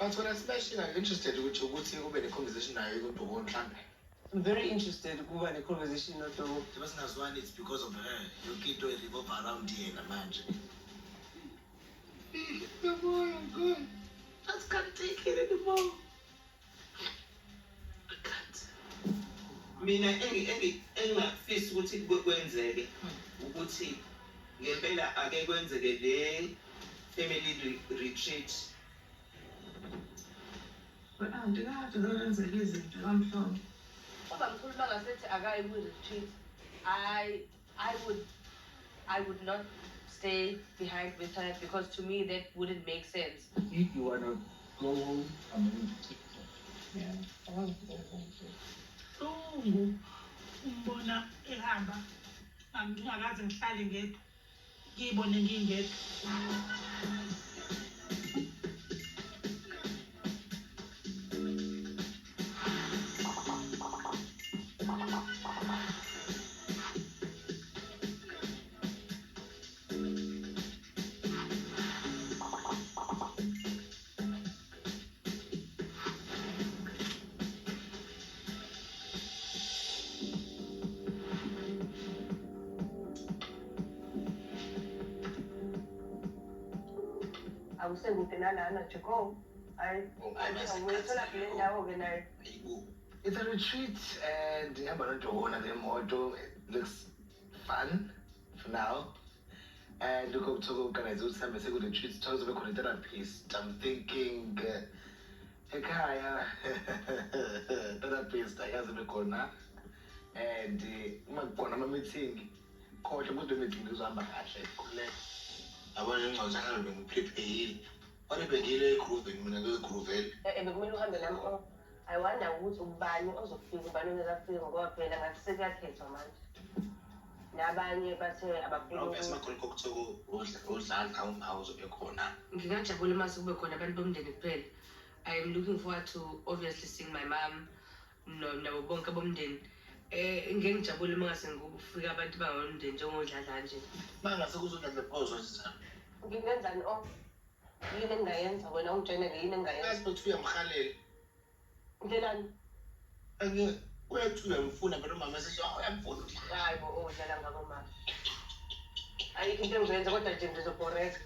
But when I smashing, I'm interested ukuthi kube ne-conversation nayo kuDoko mhlambe. I'm very interested ukuba ne-conversation noDoko. Njengoba singazwani, it's because of her. Yonke into i-revolve around yena manje. No more, I'm good. I just can't take it anymore. I can't. Mina engingafisa ukuthi kwenzeke ukuthi ngempela ake kwenzeke le family retreat. We-anti kade kwenzeka izinto kamhlolo. Ubamkhulu bangasethi akayi kwi-retreat, I would not stay behind with her because to me that wouldn't make sense. If you wanna go home, I'm going to take you. Yeah, I want to go home too. Buhlungu umbona ehamba, ngingakaze ngihlale ngedwa, ngiyibone ngingedwa. Akusekude nalana nje go. Hayi, uyithola kule ndawo-ke nayo. Ayibo. It's a retreat and ngihamba noDokona ngemoto. It looks fun for now. And lokho kuthiwa organize ukuthi sihambe seku-retreat, kuthiwa kuzobe khona i-therapist. I'm thinking ekhaya therapist ayikaze ibe khona. And uma kukhona ama-meeting, khohlwa ukuthi le meeting izohamba kahle, khululeka. Yabona ingxoxo bengiprepare-ile. Kodwa bengiyile egrooveni mina ngiyogroovela. Bekumele uhambe nami. Oh, I wonder ukuthi ubani ozofika, ubani ongeke afike, ngoba phela ngathi sekuyakhethwa manje. Nabanye bathe abafuni. Obvious makhona kokuthiwa udlala uma uzobe khona. Ngingajabula uma sekube khona abantu bomndeni kuphela. I am looking forward to obviously seeing my mom nabo bonke bomndeni. Ngeke ngijabule uma ngase ngikufika abantu bangomndeni njengodladla nje. Mangase kuzodlala phozo nje. Ngingenzani? Oh, yini engingayenza? Wena ungitshene-ke, yini engingayenza? Yazi ukuthi uyamhalela. Ndlelani? Ake uyathi uyamfuna phela umama sethi uyamfuna udlala. Hayi bo, udlala ngabo mama. Ayikho into engizoyenza kodwa nje ngizobhoreka.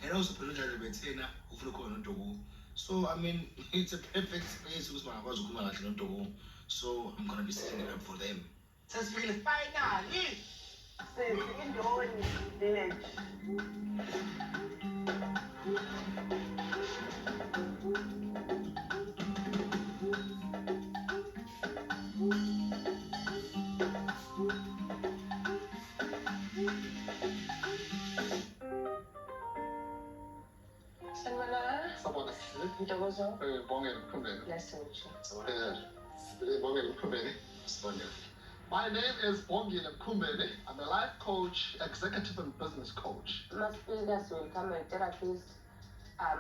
And also phela udlala bethena ufuna ukukhona noDoko. So I mean, it's a perfect space ukuthi bangakwazi ukukhuluma kahle noDoko. So I'm gonna be setting it up for them. Sesifikile finally. Sisi Indoni village. Sanibona. Sawubona sisi. Ntokozo. Bongile Mkhumbeni. Nice to meet you. Bongile Mkhumbeni. Sibonile. My name is Bongile Mkhumbeni. I'm a life coach, executive and business coach. Masifika siwelcome i-therapist,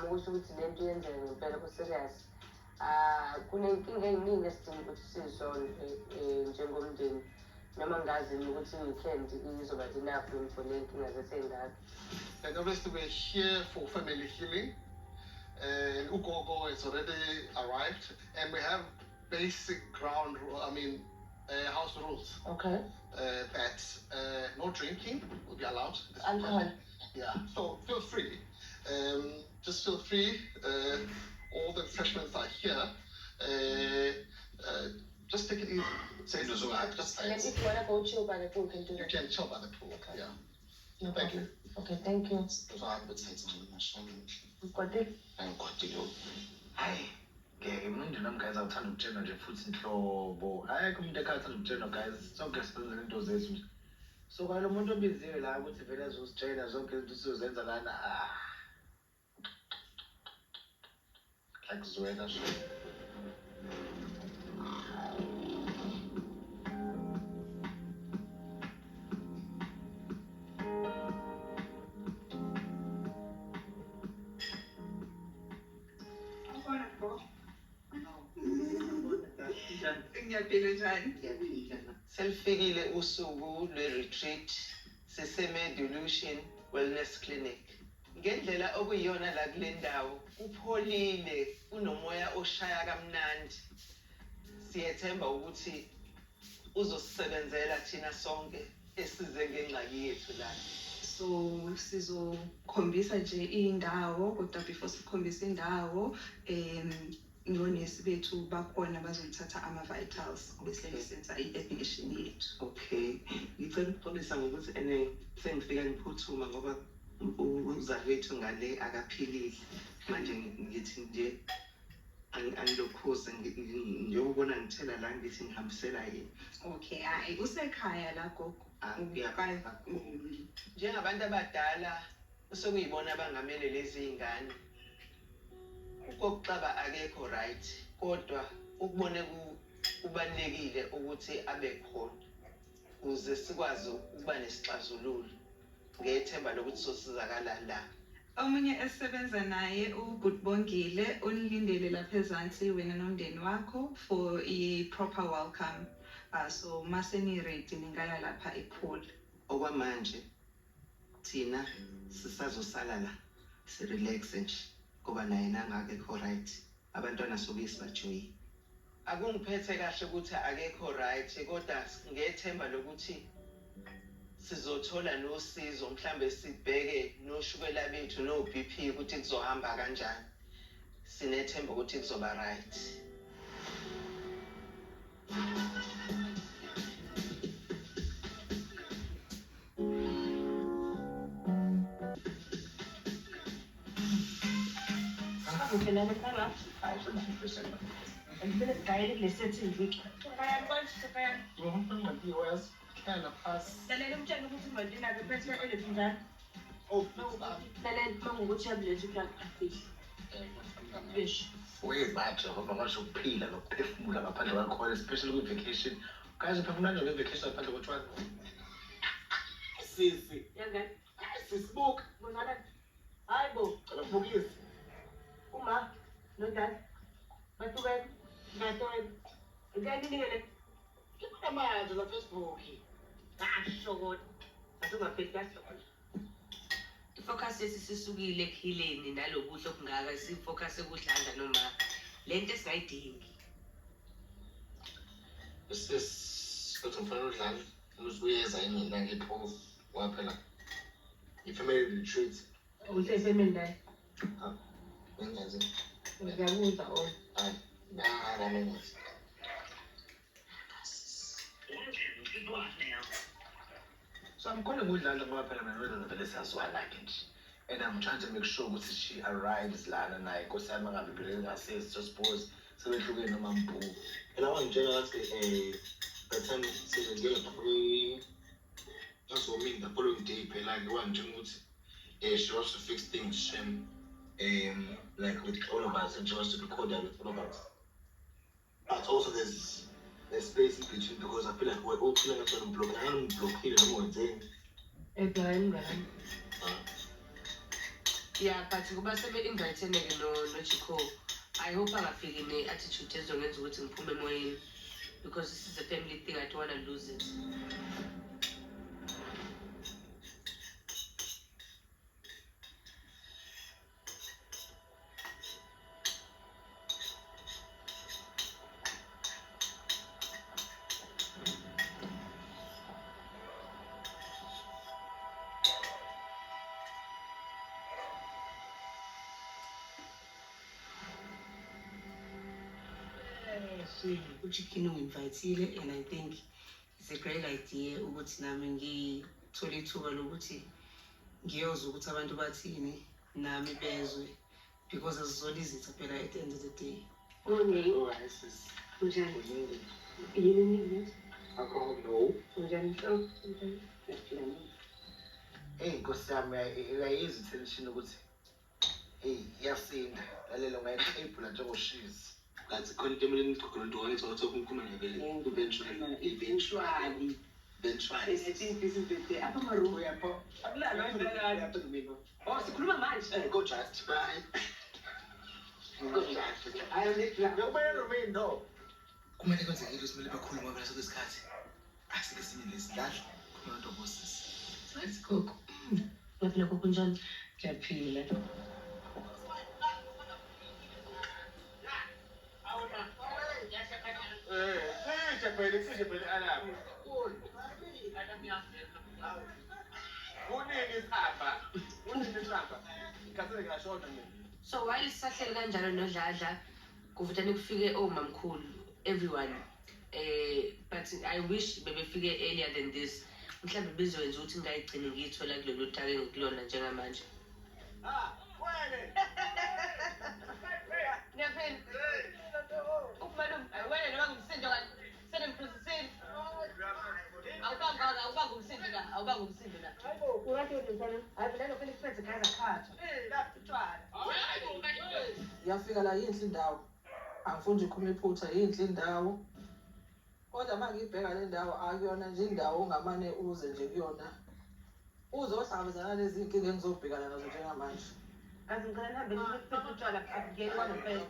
ukusho ukuthi le nto yenzeke ngempela ku-serious. Kuney'nkinga ey'ningi esidinga ukuthi sizisolve njengomndeni, noma ngazi ukuthi i-weekend izoba enough yini for le nkinga zethu ey'ngaka. And obviously we're here for family healing. And Ugogo has already arrived. And we have basic ground, I mean, house rules. That no drinking will be allowed. Alcohol. Yeah, so feel free. Just feel free. All the refreshments are here. Just take it easy. Say Into just And then if you wanna go chill by the pool, you can do You that. can chill by the pool. Okay. Yeah. No Thank problem. Okay, thank you. Uzo-appetite ngamashami. Ukwatile? Angikwatile. Hayi, ngeke mina umndeni wami guys awuthanda ukutshelwa nje futhi inhlobo. Ayekho umuntu ekhaya athanda ukutshelwa guys. Sonke sisenzela into zethu nje. So kwalo muntu obiziwe la ukuthi vele azositshela zonke izinto sizozenza lana. Ah. Akuzwela nje. Ubona bro. Ngiyaphila, njani? Selifikile usuku lwe-retreat, siseme-Delusion Wellness Clinic. Ngendlela okuyiyona la kule ndawo kupholile, kunomoya oshaya kamnandi. Siyethemba ukuthi uzosisebenzela thina sonke esize ngengxaki yethu la. So sizokhombisa nje indawo, kodwa before sikhombisa indawo, nonesi bethu bakhona bazothatha ama-vitals bese senza i-admission yethu. Okay, ngicela ukuxolisa ngokuthi ene sengifika ngiphuthuma ngoba uzakwethu ngale akaphilile. Manje ngithi nje angilokhuze njengoba ubona ngithela la, ngithi ngihambisela yena. Okay, hhayi, usekhaya la gogo. Ngiyabonga kakhulu. Njengabantu abadala osekuyibona abangamele lezi iy'ngane, ugogo akekho right, kodwa ukubone kubalulekile ukuthi abe khona ukuze sikwazi ukuba nesixazululo, ngethemba lokuthi sosizakala la. Omunye esisebenza naye, uBhut'Bongile, unilindele lapha ezansi wena nomndeni wakho for i-proper welcome. So mase ni-ready ningaya lapha e-pool. Okwamanje thina sisazosala la, si-relax nje ngoba naye nangakekho right, abantwana sobuye sibajoyine. Akungiphethe kahle ukuthi akekho right, kodwa ngethemba lokuthi sizothola nosizo, mhlambe sibheke noshukela bethu no-BP ukuthi kuzohamba kanjani. Sinethemba ukuthi kuzoba right. Hayi, Ngigayele kule setting. Hlala phasi. Lalela, umtshele ukuthi umalina phethe elethu njani. Oh, no, Lalela, uma ngukuthi uyabuletha uplug afihle. Fish. Weba Jehova, ngasho ukuphila nokuphefumula ngaphandle kwakhona, especially kwi-vacation. Guys, uphefumula kanjani kwi-vacation ngaphandle kotshwala? Sisi. Yangani? Sisi, buka. Bonakala. Hayi bo. Cela uvukise. Uma nodade bahlukene ngatona. Ngani le? Ngibona manje la Facebook. Ngasho kodwa. Asungafiki kahle. I-focus yethu sisukile ekuhileni nalokuhle okungaka, si-focus ekudlala noma le nto esingayidingi. Sis, uthi ngifanele udlala ukuthi uyeza yini mina ngiphofu ngoba phela i-family retreat. Usefamily naye. Bengazi. Ngiyakuzwa oh. Hayi, nami ngazi. So I'm calling uDladla ngoba phela mina noDladla vele siyazwana-ke nje. And I'm trying to make sure ukuthi she arrives lana naye, nkosi yami, angabe phela engasezi, just suppose sebehlukene noma mpu. Phela wangitshela ngathi by the time sizongena ngazomini the following day, phela-ke wangitshela ukuthi she wants to fix things, shem, like with all of us, and she wants to be cordial with all of us. But also there's space in between because I feel like we're all feeling like I'm blocked. I'm blocked noma wenzeni. Ebrahim mngani. Yeah, but ngoba sebe-invite-ene-ke noJico, I hope angafiki ne-attitude ezongenza ukuthi ngiphume emoyeni, because this is a family thing, I don't wanna lose it. UChicken ungi-invite-ile and I think it's a great idea ukuthi nami ngithole ithuba lokuthi ngiyozwa ukuthi abantu bathini, nami bezwe, because azizona izitha phela at the end of the day. Morning. Oh, hi sis. Unjani? Unjani? Yini nini? Alcohol, no. Unjani mhlobo? Unjani? Siyaphila nini? Eyi nkosi yami, uyayizwa i-tension ukuthi eyi iyasinda. Lalela, ungayiqebhula njengoshizi. Ngathi khona into emele nixoxe nto wangithi wathi ukukhuluma naye vele eventually. Eventually. Eventually. I think this is the day. Apha maroom. Uyapho? Akulalwa endleleni. Oh, sikhuluma manje. Hey, go just bye. Go just. Hayi, ngidla. Ngiyakubona erumini no. Kumele kwenzeke into, simele bakhulume ngoba phela sonke isikhathi. Asike sinye lesidladla. Khuluma nto bosisi. Sathi gogo. Ngiyaphila gogo, unjani? Ngiyaphila. So while sisahleli kanjalo noDladla, kuvutane kufike omamkhulu, everyone. But I wish bebefike earlier than this. Mhlawumbe bizokwenza ukuthi ngingayigcini ngiyithola kulolu daka engikulona njengamanje. Ngiyaphila. Umalume, wena noma ngumsindo kanti senimphuzisile. Awubanga awubanga umsindo la, awubanga umsindo la. Hayi mina lokho nikuphethe ekhaya zakhatha. Utshwala. Ngiyafika la, yinhle indawo. Angifuni nje ukukhuluma iphutha, yinhle indawo. Kodwa uma ngiyibheka le ndawo, akuyona nje indawo ongamane uze nje kuyona. Uzohlangabezana nalezi iy'nkinga engizobhekana nazo njengamanje. Kazi ngicela nihambe nikuphethe utshwala, akungeni kwangempela.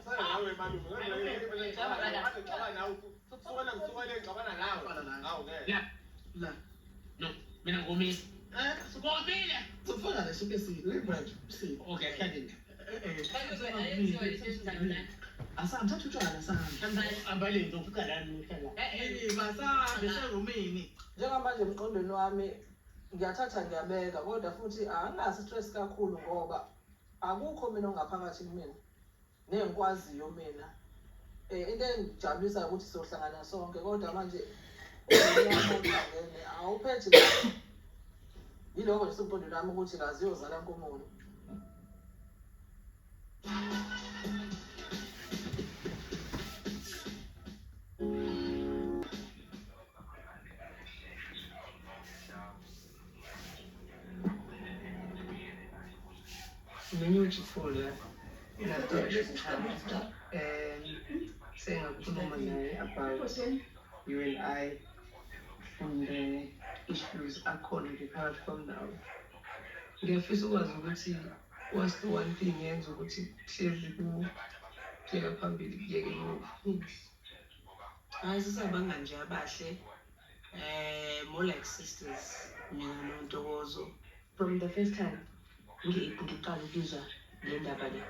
La. No, mina ngomile. Ngomile. Sifuna leso ke si. Okay, hlalile. Asambe, thatha utshwala sambe. Ambale ngizofika la nihlala. Masambe serumini. Njengamanje emqondweni wami ngiyathatha ngiyabeka, kodwa futhi anginaso stress kakhulu ngoba akukho mina ongaphakathi kumina nengikwaziyo mina. Into engijabulisayo ukuthi sizohlangana sonke, kodwa manje umndeni uhlangene awuphethi kahle. Yiloko nje semqondweni wami ukuthi kazi iyozala nkomoni. Mina uJikhula sengakhuluma naye about you and I and the issues akhona nje phakathi kwami nawe. Ngiyafisa ukwazi ukuthi what's the one thing yenza ukuthi kuhlezi kuyeka phambili kuyeke emuva. Hayi, sisabangani nje abahle, more like sisters, mina noNtokozo. From the first time ngiqala ukuzwa le ndaba le,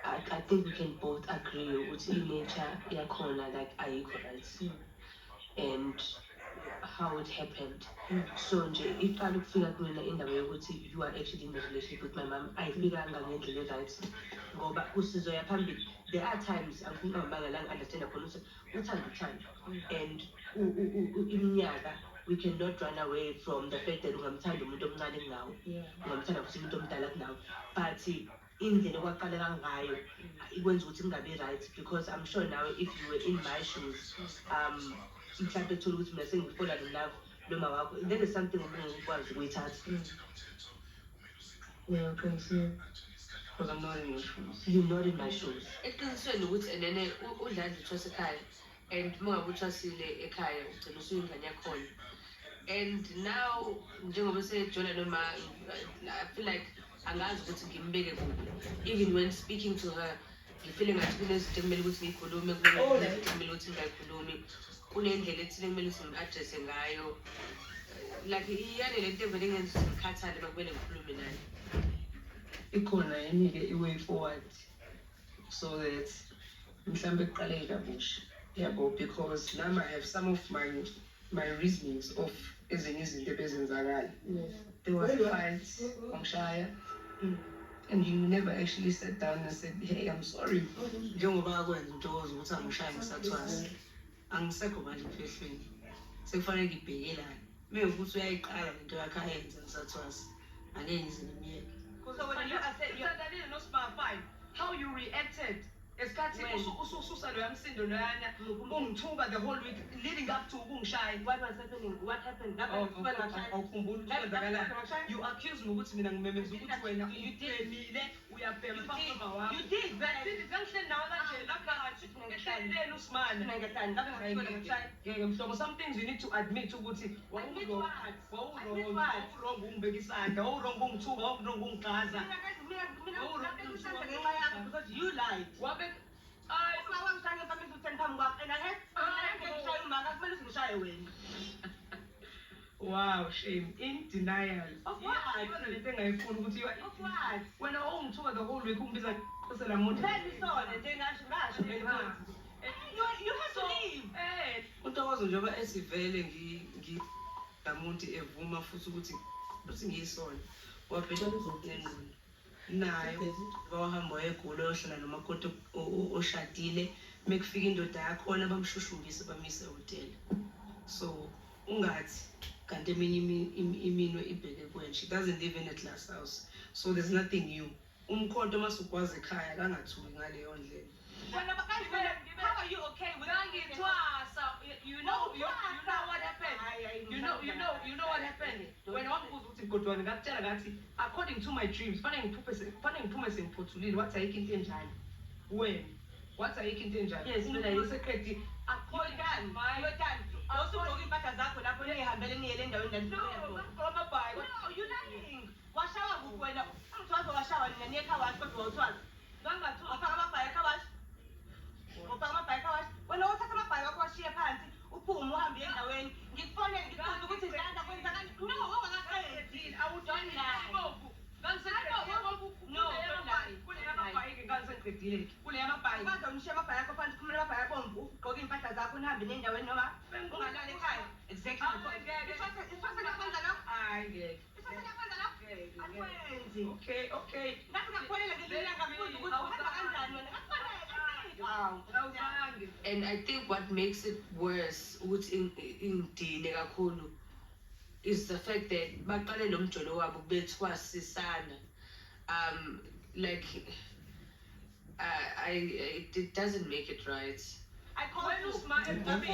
I think we can both agree ukuthi i-nature yakhona like ayikho right and how it happened. So nje iqala ukufika kumina indaba yokuthi you are actually in a relationship with my mom, ayifikanga ngendlela e-right ngoba kusizoya phambili. There are times, angifuni ungamanga la, ngi-understanda khona ukuthi uthando uthando and iminyaka, we cannot run away from the fact that ungamthanda umuntu omncane kunawe, ungamthanda futhi umuntu omdala kunawe, but indlela okwaqaleka ngayo ikwenza ukuthi kungabi right, because I'm sure nawe, if you were in my shoes, mhlawumbe ethola ukuthi mina sengifola in love noma wakho, that is something obungekwazi ukuyithatha. Yeah, uqinisile. Because I'm not in your shoes. You're not in my shoes. Eqinisweni ukuthi enene uDladla uthwase ekhaya, and uma ngabe uthwasile ekhaya ugcina usuyingane yakhona, and now njengoba sejola noma, I feel like angazi ukuthi ngimbeke kuphi. Even when speaking to her, ngifile ngathi kunezinto ekumele ukuthi ngiyikhulume, kunezinto ekumele ukuthi ngingayikhulumi, kunendlela ethile ekumele ukuthi ngi-addresse ngayo, like iyane le nto evele ngenza ukuthi ngikhathale uma kumele ngikhulume naye. Ikhona yini-ke i-way forward so that mhlambe kuqaleke kabusha, yabo? Because nami I have some of my reasonings of ezinye izinto ebezenzakala. There was a fight, wangishaya, and you never actually sat down and said, "Hey, I'm sorry." Njengoba akwenza uNtokozo ukuthi angishaye ngisathwasa, angisekho manje emphehlweni, sekufanele ngibhekelane. Mewukuthi uyayiqala lento yakhe ayenze ngisathwasa, angeke ngize ngimyeke. So when you uthandanile noSma, fine. How you reacted esikhathi usususa loya msindo loyana, ungithuka the whole week leading up to ukungishaya. What was happening? What happened? Awukhumbuli ukuthi kwenzakalani? You accuse me ukuthi mina ngimemeza ukuthi wena ubhemile, uyabhema phambi kwama wakho. You did that. Ngihleli nawe kanje lapha ehleleni uSimana. Ngeke mhlobo, some things you need to admit ukuthi wawurong, wawurong ungibeka isandla, wawurong ungithuka, wawurong ungigxaza. Because you lied. Wabe Uma wangishaya ngempamisa ukuthi phambi kwakho and angeke ngishaya umaka, kumele uzingishaye wena. Wow, shame. In denial. Of what? Iyona lento engayifuni ukuthi you are Of what? Wena ongithuka the whole week ungibiza selamuntu. Vele isona nje ngasho ngasho vele ukuthi you have to leave. UNtokozo njengoba ethi vele ngilamuntu evuma futhi ukuthi ngiyisona. Wabheka uzonqina. Naye wahamba wayegula oyohlala nomakoti oshadile mekufika indoda yakhona bamshushumbise bamise ehhotela. So ungathi kanti eminye iminwe ibheke kuwena. She doesn't live in a glass house. So there's nothing new. Umkhonto masugwaza ekhaya akangathuki ngaleyo ndlela. How are you okay with Ngangithwasa? You know what happened? You know what happened? Wena wangibuza ukuthi godwane ngakutshela ngathi according to my dreams fanele ngiphuphe fanele ngiphume sengiphothulile wathi ayikho into enjalo. Wena wathi ayikho into enjalo. Yes, mina secret according to my you're done. Awusugqoka impahla zakho lapho niyihambele niyele endaweni No, amabhayi. No, you lying. Washawa kuphi wena? Angithwaza washawa nina niye car wash kodwa wawuthwaza. Ngangathuka Wafaka amabhayi car wash. Wafaka amabhayi car wash. Wena uthatha amabhayi wakho washiye phansi uphume uhambe uye endaweni. Ngikufonele ngikubuza ukuthi dlala kwenzakani. No, wawungakaqedi. Awudani ibovu. No, don't lie. Kule yamabhayi ngangisengiqedile. Kule yamabhayi. Ukwazi umshiya amabhayi akho phansi ukhumule amabhayi abomvu ugqoke impahla zakho uhambe nendaweni noma ungalala ekhaya. Exactly. Isifasa liyakwenza lokho. Hayi ngeke. Isifasa liyakwenza lokho. Akwenzi. Okay, okay. Ngathi ngakufonela ngelinye ilanga ngakubuza ukuthi uhamba kanjani wena. Ngakufonela. And I think what makes it worse ukuthi ingidine kakhulu is the fact that baqale lo mjolo wabo bethwasisana. Like it doesn't make it right. I called When you. usma emhlabeni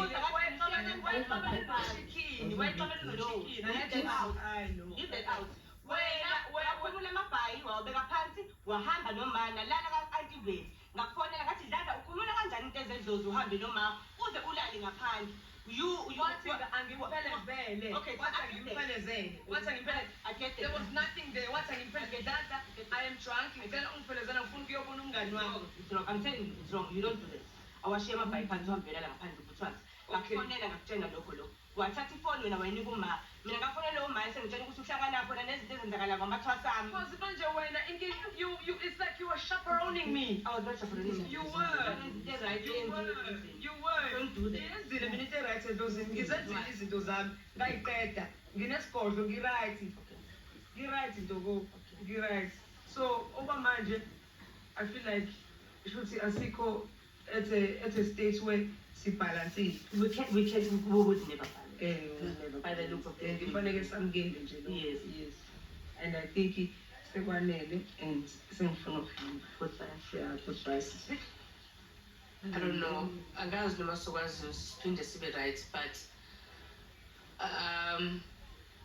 wayexabene noChicken, wayexabene noChicken. Leave that out. I know. Leave that out. Wena Wakhumula amabhayi wawabeka phansi wahamba noma nalala ka-Aunty Veli. Ngakufonela ngathi Dlala ukhumula kanjani into ezedlozi uhambe noma uze ulale ngaphandle. You Wathi angiphelezele. Okay, Wathi angiphelezele. Wathi angiphelezele. I get There it. was nothing there. Wathi angiphelezele. Dlala, I am drunk. Ngicela ungiphelezele ngifuna ukuyobona umngani wami. It's wrong. I'm telling you, it's wrong. You don't do that. Awashiye amabhayi phansi uhambe uyolala ngaphandle ubuthwazi. Okay. Ngakufonela ngakutshela lokho lokho. Wathatha ifoni wena wayinika uma. Mina ngafonela uma esengitshela ukuthi uhlangana khona nezinto ezenzakala ngamathwasa ami. Because manje wena inkinga you it's like you were chaperoning me. I was not chaperoning You were. Into right You were. You were. Don't do that. Ngiyenzile mina into right edlozini. Ngizenzile izinto zami. Ngayiqeda. Nginesigodlo ngi-right. Ngi-right Ntoko. Ngi-right. So okwamanje I feel like shuthi asikho at a state where sibhalansile. We would never balance. Eh, By the look of eh, things. kufanele samukele nje lokho. Yes. Yes. And I think sekwanele and sengifuna ukuhamba. Goodbye. Yeah, goodbye. I don't know. Angazi noma sokwazi siphinde sibe right, but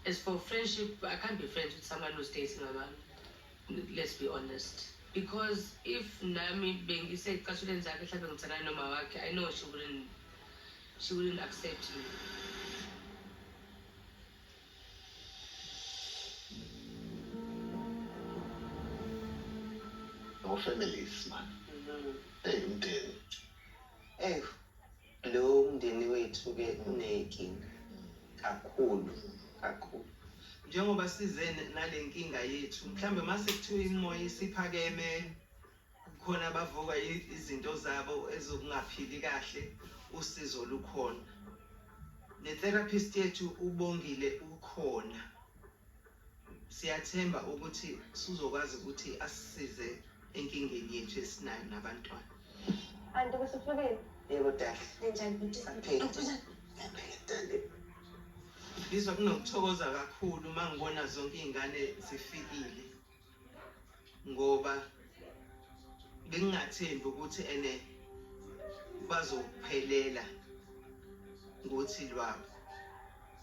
as for friendship, I can't be friends with someone who's dating my mom. Let's be honest. Because if nami bengisecathulweni zakhe mhlawumbe ngithandana noma wakhe, I know she wouldn't accept me. Our families, man. Hey, umndeni. Eh, lo mndeni wethu-ke uney'nkinga kakhulu kakhulu. Njengoba size nale nkinga yethu, mhlambe mase kuthiwa imoya isiphakeme khona bavuka izinto zabo ezokungaphili kahle, usizo lukhona. Ne-therapist yethu uBongile ukhona. Siyathemba ukuthi sizokwazi ukuthi asisize enkingeni yethu esinayo nabantwana. Anti kusufikile. Yebo dali. Ninjani bhuti? Saphila. Anti Dali. Ngizwa kunokuthokoza kakhulu uma ngibona zonke iy'ngane zifikile ngoba bengingathembi ukuthi ene bazophelela ngothi lwabo.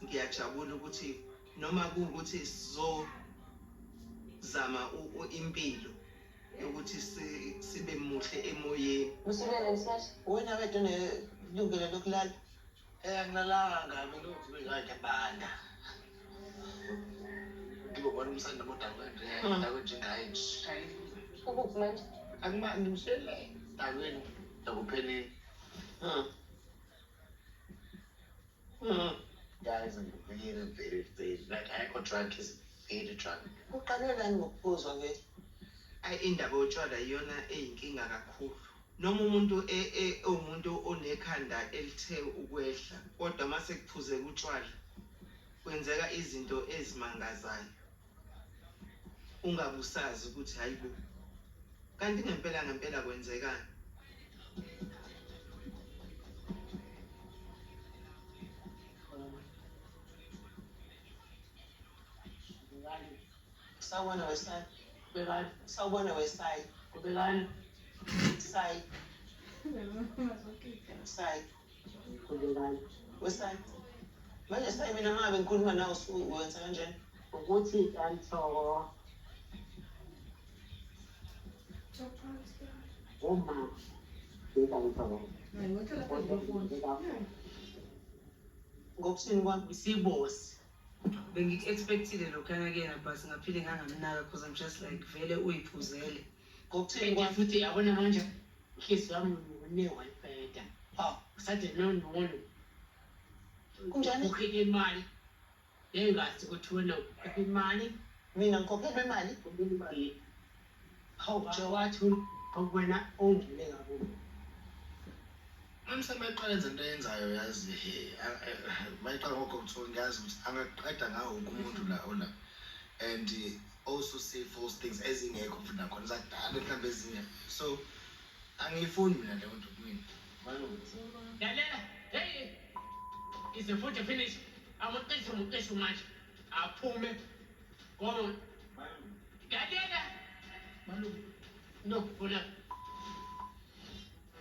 Ngiyajabula ukuthi noma kuwukuthi sizozama impilo yokuthi sibe muhle emoyeni. Usulele msmash? Wena wedwa unelungelo lokulala. Eh, angilalanga mina uvuke ngakuyabanda. Ngibona umsana modakwe nje, dakwe njengaye nje. Ukuphi manje? Akuma ngimshele dakweni dakuphelile. Guys, I'm very, very, very, like, I got drunk, is very drunk. Kuqalwe nani ngokuphuzwa ke? Ayi, indaba yotshwala iyona eyinkinga kakhulu. Noma umuntu ewumuntu onekhanda elithe ukwehla, kodwa mase kuphuzeka utshwala kwenzeka izinto ezimangazayo. Ungabe usazi ukuthi hayibo, kanti ngempela ngempela kwenzekani? Sawubona wesayi. Sawubona wesayi. Sayi. Sayi. Wesayi. Manje sayi, mina mangabe ngikhuluma nawe wenza kanjani? Ukuthi anthoko uma ngithoko. Ngokuthini kwami? Isibosi. Bengiku-expectile lokhuyana kuyena, but ngaphinde ngangamnaka because I'm just like, vele uyiphuzele. Ngokuthini kwami? Futhi yabona manje inhliziyo yami une-wayibheda. Ha. Usade nonono. Kunjani? Ukhiphe imali. Engazi ukuthi wena ukhiphe imali. Mina ngikhokhelwe imali? Hawu, nje wathi wena ongene ngabo. Mamsa mayiqala enza into ayenzayo, yazi, he, mayiqala ngogogo, ngiyazi ukuthi angaqeda ngawo wonke umuntu la ola, and also say false things ezingekho futhi nakhona zakudala mhlawumbe ezinye, so angiyifuni mina leyo nto kumina. Lalela, hey, ize futhi finish. Amuqisho muqisho manje. Aphume. Go. Lalela. No, bona.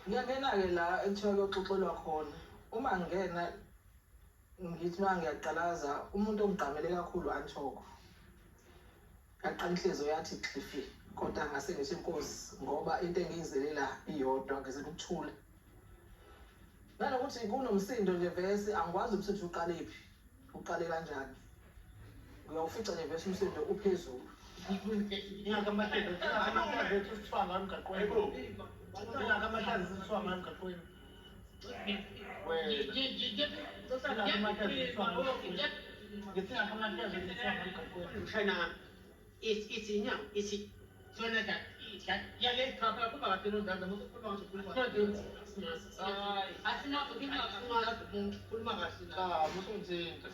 Ngiyangena-ke la ekuthiwa kuyoxoxelwa khona. Uma ngingena, ngithi uma ngiyaqalaza, umuntu ongigqamele kakhulu Anthoko. Yaqala inhliziyo yathi xifi, kodwa ngase ngithi inkosi, ngoba into engiyizele la iyodwa, ngizele ukuthula. Nanokuthi kunomsindo nje vese angikwazi ukuthi uqalephi, uqale kanjani. Uyawufica nje vese umsindo uphezulu. Mshana, ithi inyawo, ithi sona that yale cha phela kuba kahle nozandla musukhuluma nje ukhuluma. Asinazo umuntu khuluma kahle la. Cha, musungithinta.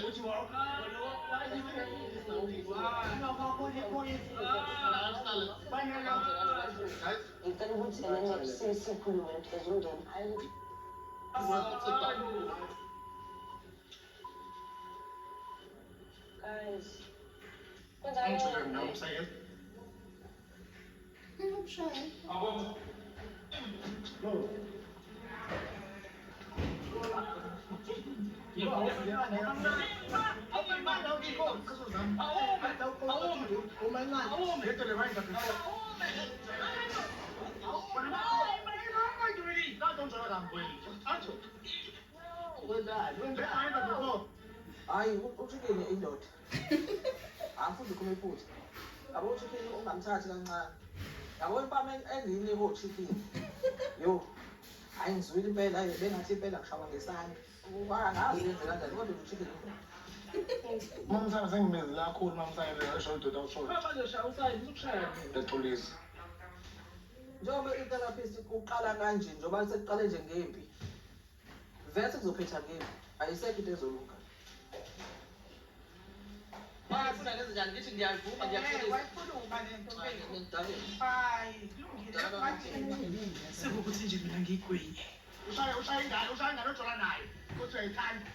Uthi Ngicela ukuthi ene sikhulume as umndeni. Hayi. Guys. Kwenzakalani? Hayi, uchicken indoda. Angifuni ukukhuluma iphutha. Yabo, uchicken ungamthathi kancane. Yabo, impama engiyinika ochicken. Yo. Hayi, ngizwile impela, hayi bengathi impela ngishawa ngesandla. Angazi yenze kanjani kodwa uchicken indoda. Mamsana sengimezile kakhulu, mamsana esho udoda usho. Manje shaya usayi usukushaya mina. Ngixolisa. Njengoba i-therapist uqala kanje, njengoba sekuqale nje ngempi. Vese kuzophetha ngempi. Ayisekho into ezolunga. Bafuna lenze njani, ngithi ngiyavuma, ngiyaxolisa. Wayikhuluma lento. Ngidakele. Hayi, kulungile. Sekukuthi nje mina ngiyigwenye. Ushaya ingane, ushaya ingane ojola nayo. Uthi uyayithanda.